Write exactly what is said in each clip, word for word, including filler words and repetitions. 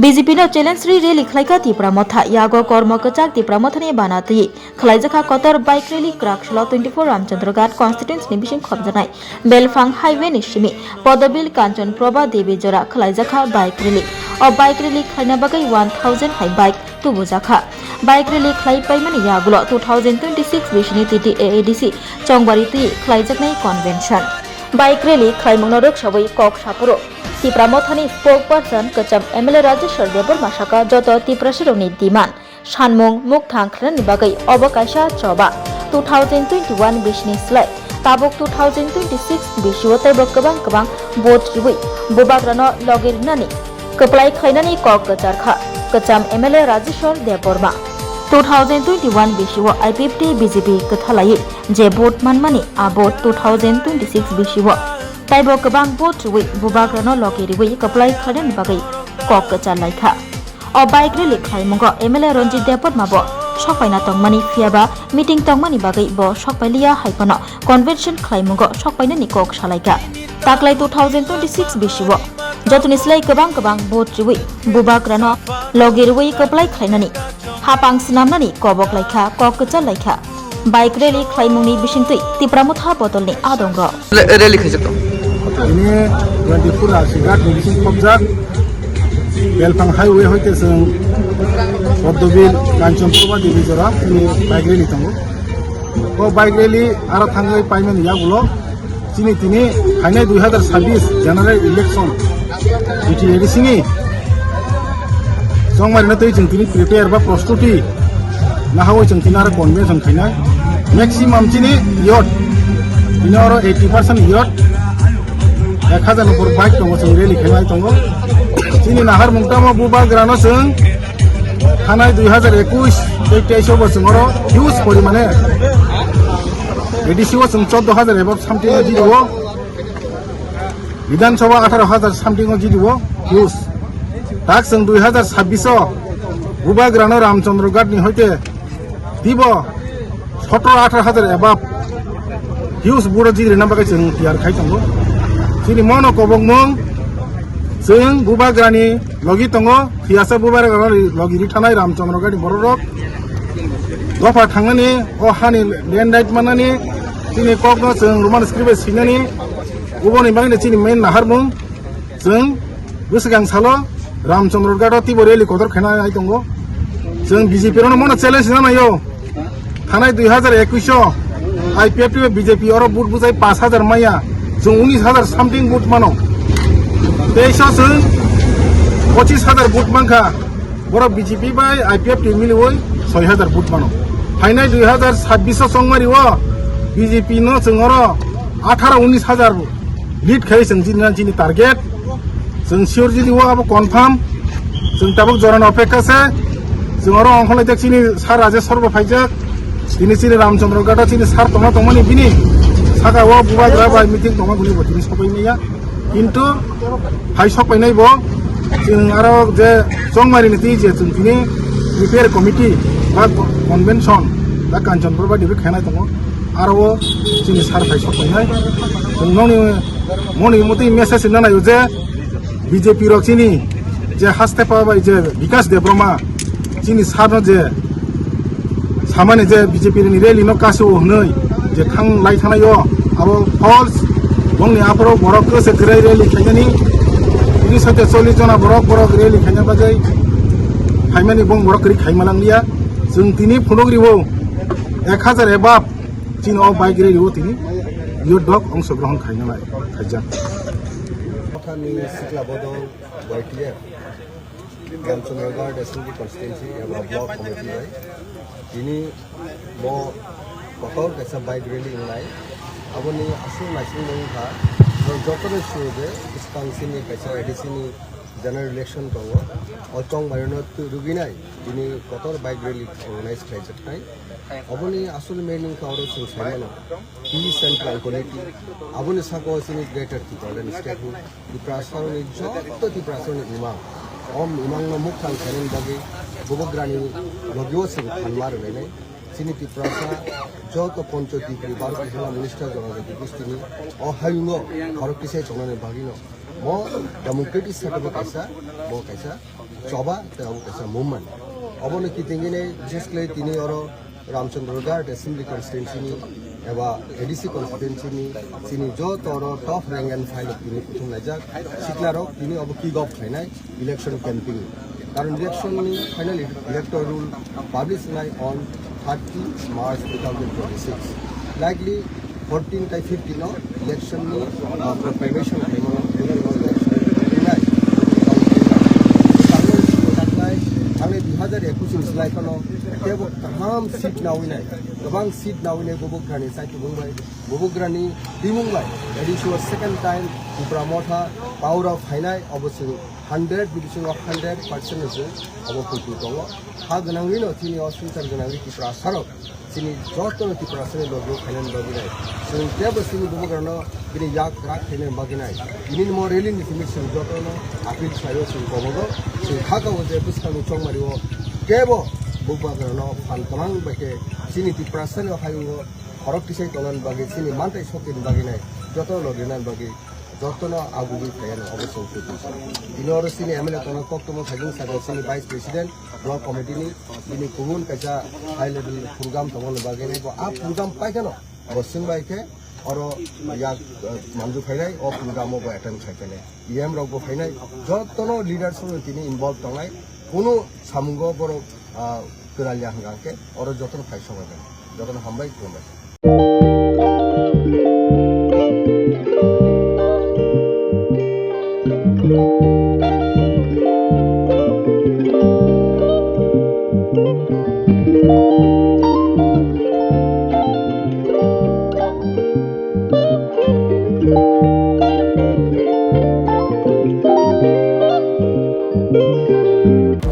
B J P no challenge ri rally khlaikha Tipra Motha, yago kormo kwchak Tipra Mothani bana twi khlaijakha kotor bike rally kwrak salo twenty-four Ramchandra Ghat constituency ni bising khopjaknai Belphang highway ni simi Podobil Kanchan Prabha Devi jora khlaijakha bike rally. O bike rally khlaina bagwi one thousand hai bike tubujakha. Bike rally khlai paimani yagulo two thousand twenty-six bisini T T A A D C Chongbari twi khlaijaknai convention. Bike rally khlaimungno rwksawi kok saphuru Tipra Mothani spokesperson kwcham M L A Rajeshwar Debbarma saka joto Tiprasirokni demand sanmung mukthang khlainani bagwi obo kaisa choba. Two thousand twenty-one bisini slai tabuk two thousand twenty-six bisio teibo kwbang kwbang vote riwi bubagrano logi rinani kwplai khlainani kok kwcharkha kwcham M L A Rajeshwar Debbarma. Two thousand twenty-one bisio I P F T B J P kwthalaiwi je vote manmani abo two thousand twenty-six bisio teibo kwbang vote riwi bubagrano logi riwi kwplai khlainani bagwi kok kwchar laikha. O bike rally khlaimungo M L A Ranjit Debbarma bo sokpaina tongmani, phiyaba meeting tongmani bagwi bo sokpailiya hai phano convention khlaimungo sokpainani kok salaikha. Taklai two thousand twenty-six bisio jotoni slai kwbang kwbang vote riwi bubagrano logi riwi kwplai khlainani hapang swnamnani kobok laikha, kok kwchar laikha. Bike rally khlaimungni bisingtwi Tipra Motha bodolni adongrok. Le-, rally khaijak tong. Ini twenty-four Ramchandra Ghat ni bising khopjak Belphang highway hoite chwng Podobil Kanchan Prabha Devi jora ini bike rally tongo. O bike rally aro thangwi paimani yagulo chini tini phainai dui hazar sabbish general election B T A D C ni Chongmari no tei chwng tini prepare ba prostuti nahawi chwng tini aro convention khainai maximum chini youth tini oro eighty percent youth ek hazar ni upor bike tongo chwng rally khainai tongo chini nahar mungtamo bubagrano chwng thanai dui hazar ekush tei teis o bo chwng oro huge porimane A D C o chwng chordo hazar above something o jiro. Bidhan Sabha atharo hazar something o jiro huge. Tak chwng dui hazar sabbish o bubagrano Ramchandra Ghat ni hoite tibo sotro atharo hazar above huge buro jiri na bagwi chwng tiyar khai tongo. Chini mono kobokmung chwng bubagrani logi tongo, phiyasa bubagra logi ri thanai Ramchandra Ghat ni borok rok. Dopha thangnani, o hani land right manani, chini kokno chwng Roman script bai swinani, uboni bagwi chini main naharmung chwng bwswkang salo Ramchandra Ghat o tibo rally kotor khaina nai tongo. Chwng B J P rokno mono challenge na naio. Thanai dui hazar ekush o I P F T B J P oro vote bujai pash hazar maya, chwng unis hazar something vote mano. Teis o chwng pochis hazar vote mankha. Borok B J P bai I P F T miliwi soi hazar vote mano. Phainai dui hazar sabbish o Chongmari o B J P no chwng oro atharo unis hazar lead khai chwng jini chini target. Chwng sure jini o abo confirm. Chwng tabuk jorani opekha se. Chwng oro ongkholai jak chini sir Rajeshwar bo phaijak. Tini chini Ramchandra Ghat o chini sir tongna tongmani bini saka o bubagra bai meeting tongma bini bo tini sopai maya. Kintu hai sopai nai bo chwng aro je Chongmari ni twi je chwng tini prepare committee ba convention ba Kanchanpur ba dibi khainai tongo. Aro o chini sir hai sopai nai. Chwng noni Moni motwi message rwna naio je B J P rok chini je haste pa bai je Bikash Debbarma chini sir no je samani je B J P ni rally no kasio hwnwi je thang lai thanai o abo false bongni aphoro borok kwse kwrwi rally khainani tini sate chollish jona borok borok rally khaina bagwi phaimani bong borok kwrwi khaima langliya chwng tini phunuk ribo ek hazar above chini o bike rally o tini yo dok ongsogrohon khaina lai. Khaijak. Mothani Sikla Bodol Y T F, Ramchandra Ghat Assembly Constituency eba Block Committee bai tini bo kotor kaisa bike rally wngnai. Aboni aswk naisingmung wngkha, bo jotono sio je swkang sini kaisa A D C ni general election tongo. O Chongmarino twi rwgwinai tini kotor bike rally organize khlaijaknai. Oboni asol main wngkha oro chwng saimano peace and tranquility. Aboni saka-o chini Greater Tipraland State ni Tiprasaroni joto Tiprasaroni imang. O imangno mukthang khainani bagwi bubagrani logio chwng phanma rwlainai. Chini Tiprasa joto Panchayati Bharati Hela Minister Jonajati Gostini o hayungo khorok tisai tongnani bagwino mo democratic setup kaisa, mo kaisa Choba tei obo kaisa movement. Obono kitingini bises khlai tini oro Ramchandra Ghat Assembly Constituency ni eba A D C constituency ni chini joto oro top rank and file tini kuthum laijak. Sikla rok tini obo kick off khlainai election campaign. Karon election ni final electoral roll publish nai on thirty March two thousand twenty-six. Likely fourteen tai fifteen no election ni, uh, proclamation khlaimano. Thangnai dui hazar ekush ni slai phano tebo kaham seat nawi nai, kwbang seat nawi nai bubagrani chaitubung bai, bubagrani timung bai, A D C o second time Tipra Motha power o phainai, obo chwng hundred ni bisingo hundred percent no chwng obo kutu tongo. Ha gwnangwi no chini o swngchar gwnangwi Tiprasa rok chini joto no Tiprasa ni logi o phainani bagwi nai. Chwng tebo chini bubagrano bini yak rak khainani bagwi nai. Bini mo rally ni simi chwng joto no appeal khlaio, chwng kobogo, chwng hakao je bwskangni chongmari o tebo bubagrano phan kwbang bai khe chini Tiprasa ni hayung o khorok tisai tongnani bagwi, chini mantai sokti ni bagwi nai, joto logi nani bagwi. Jotono agugwi phaiya no obo chwng kutu. Bini oro chini M L A tongo, koktwma phaijak saka chini Vice President, Block Committee ni, bini kubun kaisa high level program tongmani bagwi nai bo a program paikheno bo swngbai khe oro yak, eh, manju phainai, o program o bo attend khai phainai. E M rok bo phainai, jotono leaders rok tini involve tongnai, kunu samungo borok, ah, kwralya hwnkha khe oro jotono phai sokjagwi. Jotono hambai, khulumbai.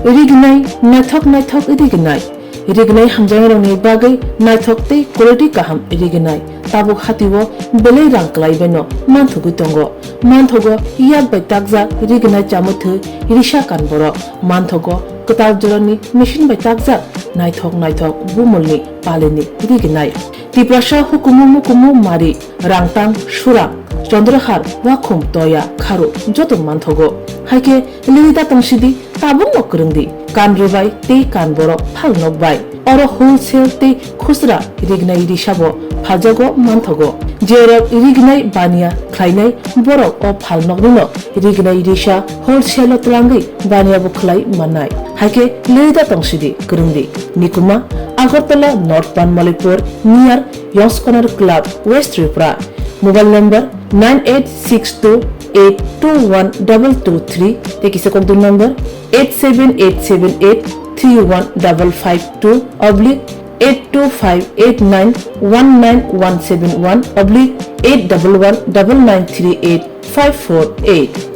Rignai, naithok naithok rignai. Rignai hamjaknairokni bagwi naithok tei quality kaham rignai. Tabuk hatio belai rang kwlaibaino manthogwi tongo. Manthogo yak bai takjak rignai chamwi thwi risa kan borok. Manthogo kwtal jorani machine bai takjak naithok naithok bumulni palini rignai. Tiprasa hukumu mukumu mari, Rangtang, Surang, Chondrahar, Wakhum, Toya, Kharu joto manthogo. Haikhe lirida tongsidi tabukno kwrwngdi, kan rwbai tei kan borok phalnok bai. Oro wholesale tei khusra rignai risabo phaljago manthogo. Jerok rignai baniya khlainai borok o phalnoknino rignai risa wholesale o twlangwi baniya bo khlai mannai. Haikhe lirida tongsidi kwrwngdi. Nikuma, Agartala North Panmalipur near Yongskonar Club, West Tripura. Mobile number nine eight six two eight two one double two three tei kisa kokdwng number eight seven eight seven eight three one double five two oblique eight two five eight nine one nine one seven one oblique eight double one double nine three eight five four eight.